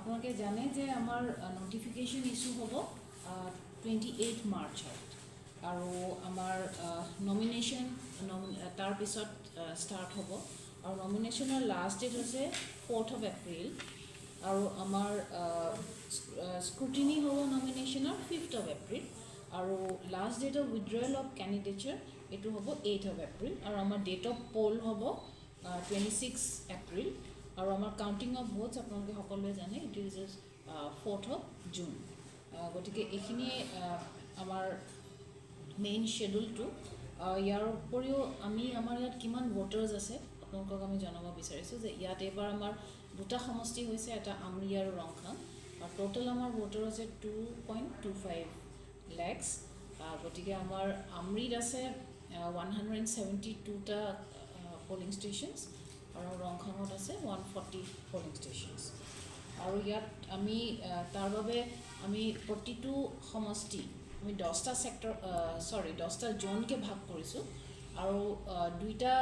আপোনালোকে জানে যে আমাৰ নটিফিকেশ্যন ইছ্যু হ'ব 28 মাৰ্চত আৰু আমাৰ নমিনেশ্যন তাৰপিছত ষ্টাৰ্ট হ'ব আৰু নমিনেশ্যনৰ লাষ্ট ডেট হৈছে ফ'ৰ্থ অফ এপ্ৰিল আৰু আমাৰ স্ক্ৰুটিনি হ'ব নমিনেশ্যনৰ ফিফ্থ অফ এপ্ৰিল আৰু last date of withdrawal of candidature এইটো হ'ব এইট অফ এপ্ৰিল আৰু আমাৰ ডেট অফ পল হ'ব 26 এপ্ৰিল আৰু আমাৰ কাউণ্টিং অফ ভোটছ আপোনালোকে সকলোৱে জানে, it is 4th of June। গতিকে এইখিনিয়ে আমাৰ মেইন শ্বেডিউলটো। ইয়াৰ উপৰিও আমি আমাৰ ইয়াত কিমান ভোটাৰ্ছ আছে আপোনালোকক আমি জনাব বিচাৰিছোঁ যে ইয়াত এইবাৰ আমাৰ দুটা সমষ্টি হৈছে, এটা আমৰি আৰু ৰংখাং, আৰু ট'টেল আমাৰ ভোটাৰ হৈছে 2.25 lakhs। গতিকে আমাৰ আমৰিত আছে 172টা পলিং ষ্টেচনছ আৰু ৰংখাঙত আছে 140 পলিং ষ্টেচনছ। আৰু ইয়াত আমি তাৰ বাবে আমি প্ৰতিটো সমষ্টি আমি 10টা ছেক্টৰ, চৰি, 10টা জ'নকৈ ভাগ কৰিছোঁ আৰু দুইটা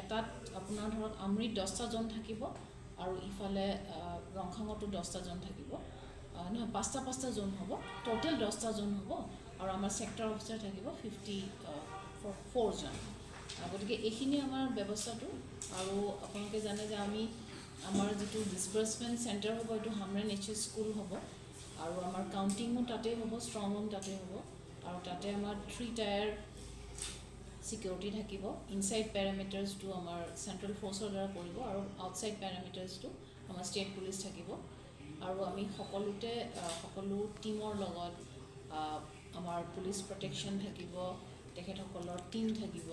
এটাত আপোনাৰ ধৰক আমৰিত 10টা জ'ন থাকিব আৰু ইফালে ৰংখাঙতো 10টা জ'ন থাকিব, নহয়, পাঁচটা পাঁচটা জ'ন হ'ব, ট'টেল 10টা জ'ন হ'ব আৰু আমাৰ ছেক্টৰ অফিচাৰ থাকিব 54জন। গতিকে এইখিনি আমাৰ ব্যৱস্থাটো। আৰু আপোনালোকে জানে যে আমি আমাৰ যিটো ডিছবাৰ্চমেণ্ট চেণ্টাৰ হ'ব এইটো হামৰেন এইচ এছ স্কুল হ'ব আৰু আমাৰ কাউণ্টিঙো তাতেই হ'ব, ষ্ট্ৰং ৰুম তাতেই হ'ব আৰু তাতে আমাৰ থ্ৰী টায়াৰ ছিকিউৰিটি থাকিব। ইনচাইড পেৰামিটাৰ্ছটো আমাৰ চেণ্ট্ৰেল ফ'ৰ্চৰ দ্বাৰা কৰিব আৰু আউটছাইড পেৰামিটাৰ্ছটো আমাৰ ষ্টেট পুলিচ থাকিব। আৰু আমি সকলোতে সকলো টীমৰ লগত আমাৰ পুলিচ প্ৰটেকশ্যন থাকিব, তেখেতসকলৰ টীম থাকিব।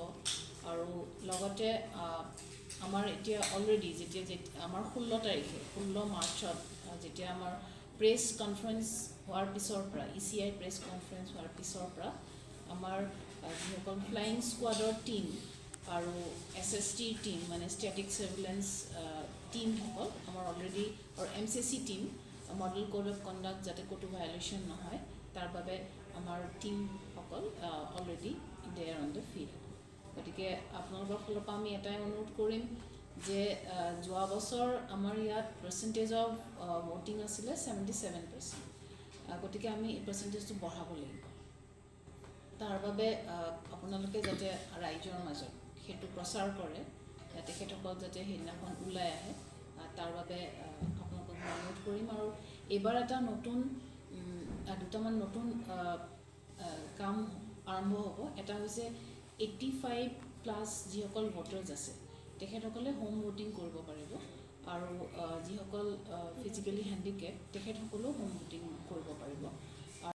আৰু লগতে আমাৰ এতিয়া অলৰেডি যেতিয়া আমাৰ 16 তাৰিখে, 16 মাৰ্চত যেতিয়া আমাৰ প্ৰেছ কনফাৰেঞ্চ হোৱাৰ পিছৰ পৰা, ইচিআই প্ৰেছ কনফাৰেঞ্চ হোৱাৰ পিছৰ পৰা আমাৰ যিসকল ফ্লাইং স্কোৱাডৰ টীম আৰু এছএছটিৰ টীম, মানে ষ্টেটিক ছাৰ্ভিলেঞ্চ টীমসকল আমাৰ অলৰেডি, আৰু MCC team, model code of conduct যাতে ক'তো ভায়লেশ্যন নহয় তাৰ বাবে আমাৰ টীমসকল already they are on the field। গতিকে আপোনালোকৰ ফালৰ পৰা আমি এটাই অনুৰোধ কৰিম যে যোৱা বছৰ আমাৰ ইয়াত পাৰ্চেণ্টেজ অফ ভোটিং আছিলে 77%। গতিকে আমি এই পাৰ্চেণ্টেজটো বঢ়াব লাগিব। তাৰ বাবে আপোনালোকে যাতে ৰাইজৰ মাজত সেইটো প্ৰচাৰ কৰে, তেখেতসকল যাতে সেইদিনাখন ওলাই আহে, তাৰ বাবে আপোনালোকক অনুৰোধ কৰিম। আৰু এইবাৰ এটা নতুন দুটামান নতুন কাম আৰম্ভ হ'ব। এটা হৈছে 85+ যিসকল ভোটাৰ্ছ আছে তেখেতসকলে হোম ভোটিং কৰিব পাৰিব আৰু যিসকল ফিজিকেলি হেণ্ডিকেপ তেখেতসকলেও হোম ভোটিং কৰিব পাৰিব।